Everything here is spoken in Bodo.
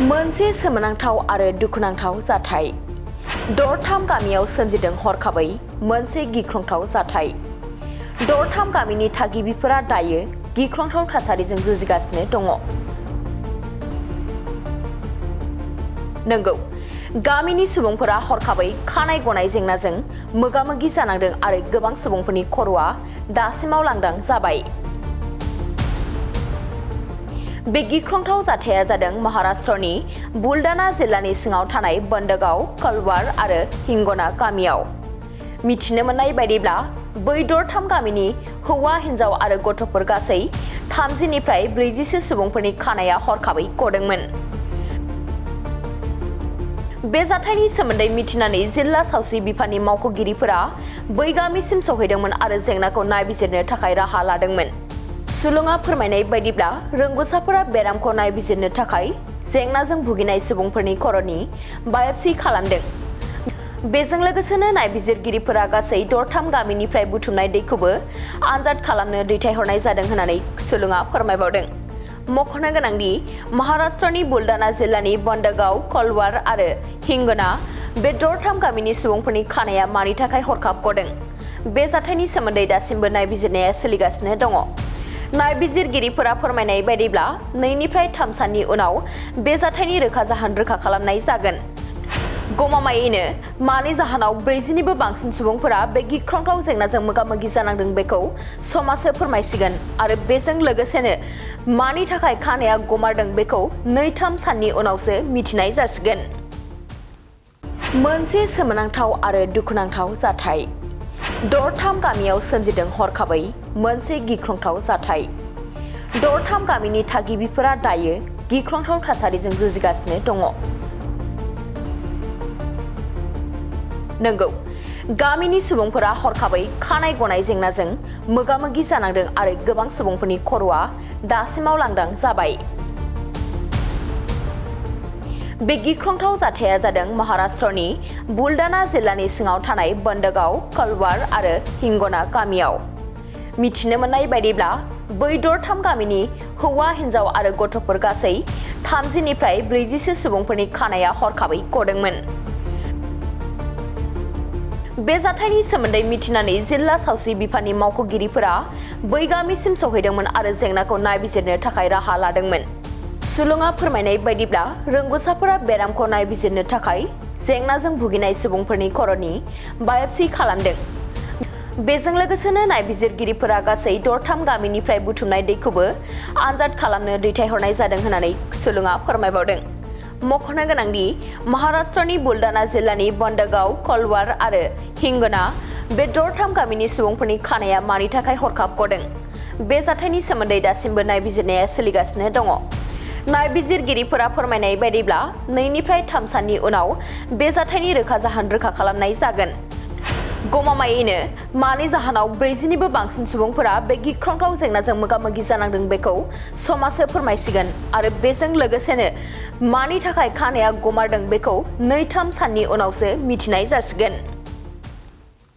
मोनसे सोमोनांथाव आरो दुखुनांथाव जाथाय। दरथाम गामियाव सोमजिदों हरखाबै मोनसे गिख्रंथाव जाथाय। दरथाम गामिनि थागिबिफोरा दायो गिख्रंथाव थासारिजों जुजिगासिनो दङ। नंगौ, गामिनि सुबुंफोरा हरखाबै खानाय गनाय जेंनाजों मोगा-मोगि जानांदों आरो गोबां सुबुंफोरनि खर'आ दासिमाव लांदां जाबाय। बे गिख्रंथाव जाथाया जादों महाराष्ट्रनि बुलडाना जिल्लानि सिङाव थानाय बंडगाव, कलवार आरो हिंगना गामियाव। मिथिनो मोननाय बायदिब्ला बै दरथाम गामिनि हौवा, हिन्जाव आरो गथ'फोर गासै 30 निफ्राय 40 सुबुंफोरनि खानाया हरखाबै गदोंमोन। बे जाथायनि सोमोन्दै मिथिनानै जिल्ला सावस्रि बिफाननि मावख'गिरिफोरा बै गामिसिम सौहैदोंमोन आरो जेंनाखौ नायबिजिरनो थाखाय राहा लादोंमोन। सुलुङा फोरमायनाय बायदिब्ला रोंग'साफोरा बेरामखौ नायबिजिरनो थाखाय जेंनाजों भुगिनाय सुबुंफोरनि खर'नि बायप्सी खालामदों। बेजों लोगोसेनो नायबिजिरगिरिफोरा गासै दरथाम गामिनिफ्राय बुथुमनाय दैखौबो आनजाद खालामनो दैथायहरनाय जादों होननानै सुलुङा फोरमायबावदों। मख'नो गोनांदि महाराष्ट्रनि बुलडाना जिल्लानि बंडगाव, कलवार आरो हिंगना बे दरथाम गामिनि सुबुंफोरनि खानाया मानि थाखाय हरखाब गदों, बे जाथायनि सोमोन्दै दासिमबो नायबिजिरनाया सोलिगासिनो दङ। नायबिजिरगिरिफोरा फोरमायनाय बायदिब्ला 2 निफ्राय 3 साननि उनाव बे जाथायनि रोखा जाहोन रोखा खालामनाय जागोन। गमामायैनो मानि जाहोनाव 40 निबो बांसिन सुबुंफोरा बे गिख्रंथाव जेंनाजों मोगा-मोगि जानांदों बेखौ समाजो फोरमायसिगोन आरो बेजों लोगोसेनो मानि थाखाय खानाया गोमारदों बेखौ 2-3 साननि उनावसो मिथिनाय जासिगोन। मोनसे सोमोनांथाव आरो दुखुनांथाव जाथाय। दरथाम गामियाव सोमजिदों हरखाबै मोनसे गिख्रंथाव जाथाय। दरथाम गामिनि थागिबिफोरा दायो गिख्रंथाव थासारिजों जुजिगासिनो दङ। नंगौ, गामिनि सुबुंफोरा हरखाबै खानाय गनाय जेंनाजों मोगा-मोगि जानांदों आरो गोबां सुबुंफोरनि खर'आ दासिमाव लांदां जाबाय। बे गिख्रंथाव जाथाया जादों महाराष्ट्रनि बुलडाना जिल्लानि सिङाव थानाय बंडगाव, कलवार आरो हिंगना गामियाव। मिथिनो मोननाय बायदिब्ला बै दरथाम गामिनि हौवा, हिन्जाव आरो गथ'फोर गासै 30 निफ्राय 40 सुबुंफोरनि खानाया हरखाबै गदोंमोन। बे जाथायनि सोमोन्दै मिथिनानै जिल्ला सावस्रि बिफाननि मावख'गिरिफोरा बै गामिसिम सौहैदोंमोन आरो जेंनाखौ नायबिजिरनो थाखाय राहा लादोंमोन। सुलुङा फोरमायनाय बायदिब्ला रोंग'साफोरा बेरामखौ नायबिजिरनो थाखाय जेंनाजों भुगिनाय सुबुंफोरनि खर'नि बायप्सी खालामदों। बेजों लोगोसेनो नायबिजिरगिरिफोरा गासै दरथाम गामिनिफ्राय बुथुमनाय दैखौबो आनजाद खालामनो दैथायहरनाय जादों होननानै सुलुङा फोरमायबावदों। मख'नो गोनांदि महाराष्ट्रनि बुलडाना जिल्लानि बंडगाव, कलवार आरो हिंगना बे दरथाम गामिनि सुबुंफोरनि खानाया मानि थाखाय हरखाब गदों, बे जाथायनि सोमोन्दै दासिमबो नायबिजिरनाया सोलिगासिनो दङ। नायबिजिरगिरिफोरा फोरमायनाय बायदिब्ला 2 निफ्राय 3 साननि उनाव बे जाथायनि रोखा जाहोन रोखा खालामनाय जागोन। गमामायैनो मानि जाहोनाव 40 निबो बांसिन सुबुंफोरा बे गिख्रंथाव जेंनाजों मोगा-मोगि जानांदों बेखौ समाजो फोरमायसिगोन आरो बेजों लोगोसेनो मानि थाखाय खानाया गोमारदों बेखौ 2-3 साननि उनावसो मिथिनाय जासिगोन।